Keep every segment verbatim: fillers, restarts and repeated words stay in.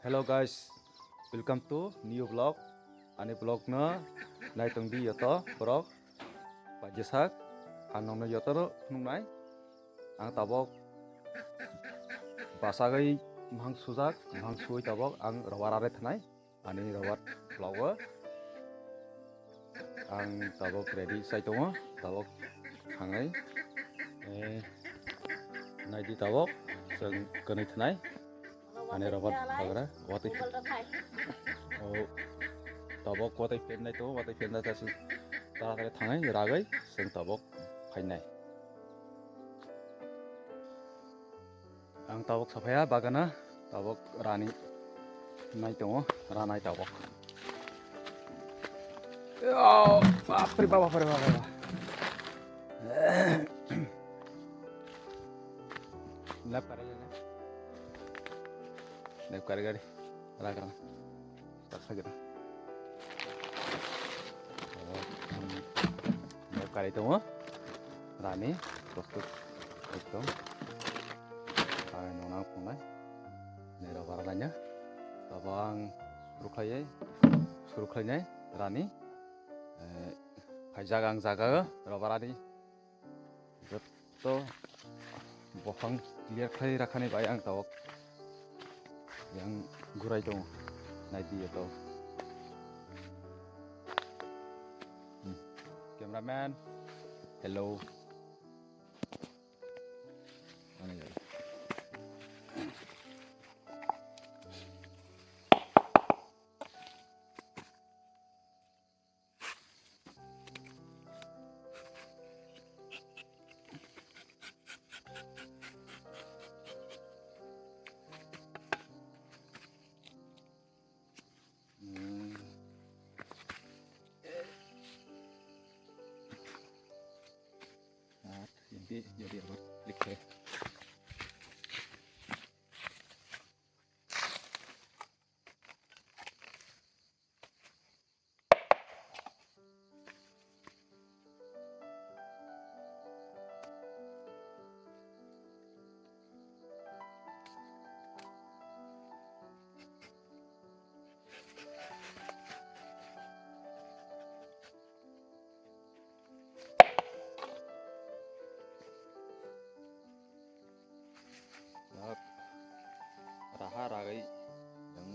Hello guys, welcome to new vlog. Ani vlog no naitong di yoto borok. Pajesak ang nongno yoto no phunuknai. Ang tabok basagwi mahang sujak, mahang sui tabok ang robar are thanai. Ani robar vlog o ang tabok ready sai tongo, tabok thangai. Eh, naidi tabok chwng kwnwi thanai. Ani robar bagra watwi. O tabok watwi pennai to, watwi penna ta sing taratari thangai ragwi chwng tabok phainai. Ang tabok saphaya bagana, tabok rani nai tongo, ranai tabok. Yo, bapre baba, bapre baba, baba. Lap kare gari. Lap kare gari. Raga. Tak saja. Lap kare tongo. Rani, bostuk ekdom. Rani nona pungnai. Nero baralanya. Tabang suru khlaiye. Suru khlainai rani. Eh, phai jaga ang jaga robarani. Jotto bophang clear khlai rakhani bai ang tabok yang gurai tongo. Naidi to. Hmm. Cameraman, hello. Ani jai. Hmm. At, hindi, jadi apa? Klik saya. Yak, raha ragai yang,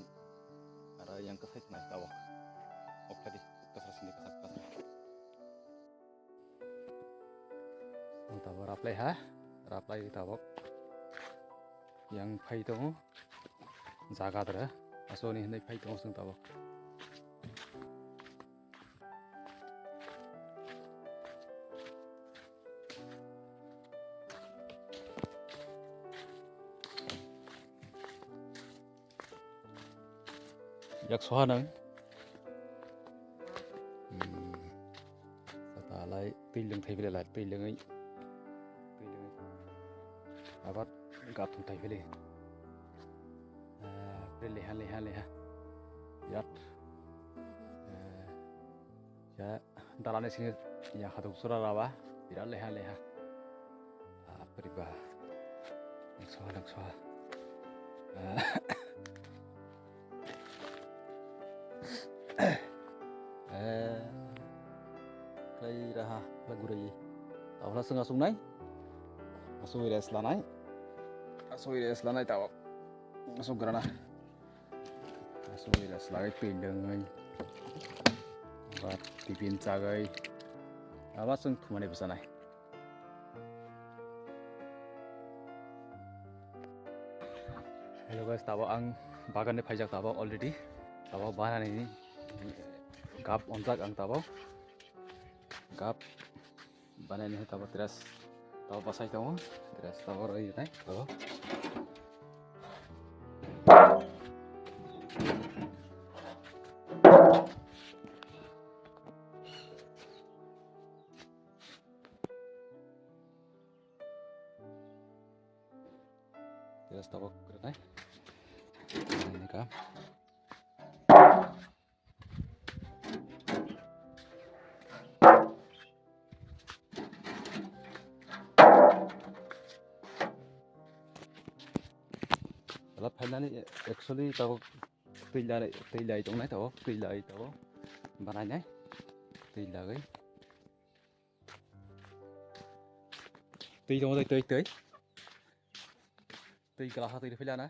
ara yang kasai nai tabok. Oktadi kasar sini kasar kasar. Ang tabok raplai ha, raplai tabok. Yang phai tongo, jaga dra, asoni hinui phai tongo sung tabok. Yak soha nang. Hmm. Sata lai twi lwng thai bele lai twi lwngwi. Twi lwngwi. Abar gathum thai bele. Ah, bele leha leha leha. Birat. Eh, ya. Dalani sini ya haduk sura rawa, birat leha leha. Bapre ba. Noksa, noksa. Eh. Eh. Khlai raha, khlai gurai. Tabla sung asung nai. Asung rest lanai. Asung rest lanai tawak. Asung grana. Aswk ila slai twi lwngwi. Ba tiffin chagwi. Aba chwng thumani bwchanai. Hello guys, tabok ang bagan ni phaijak tabok already. Tabok banani gap onjak ang tabok. Gap Banaini hai tabo dress. Tabo bwsai tongo. Dress tabo roi nai tabo. Dress tabo roi nai. Ini ka. Wala Phainani actually tabuk twi lai, twi lai tongnai tabuk, twi lai tabuk banainai. Twi lagwi. Twi tongo twi, twi, twi. Twi kala ha twi philana.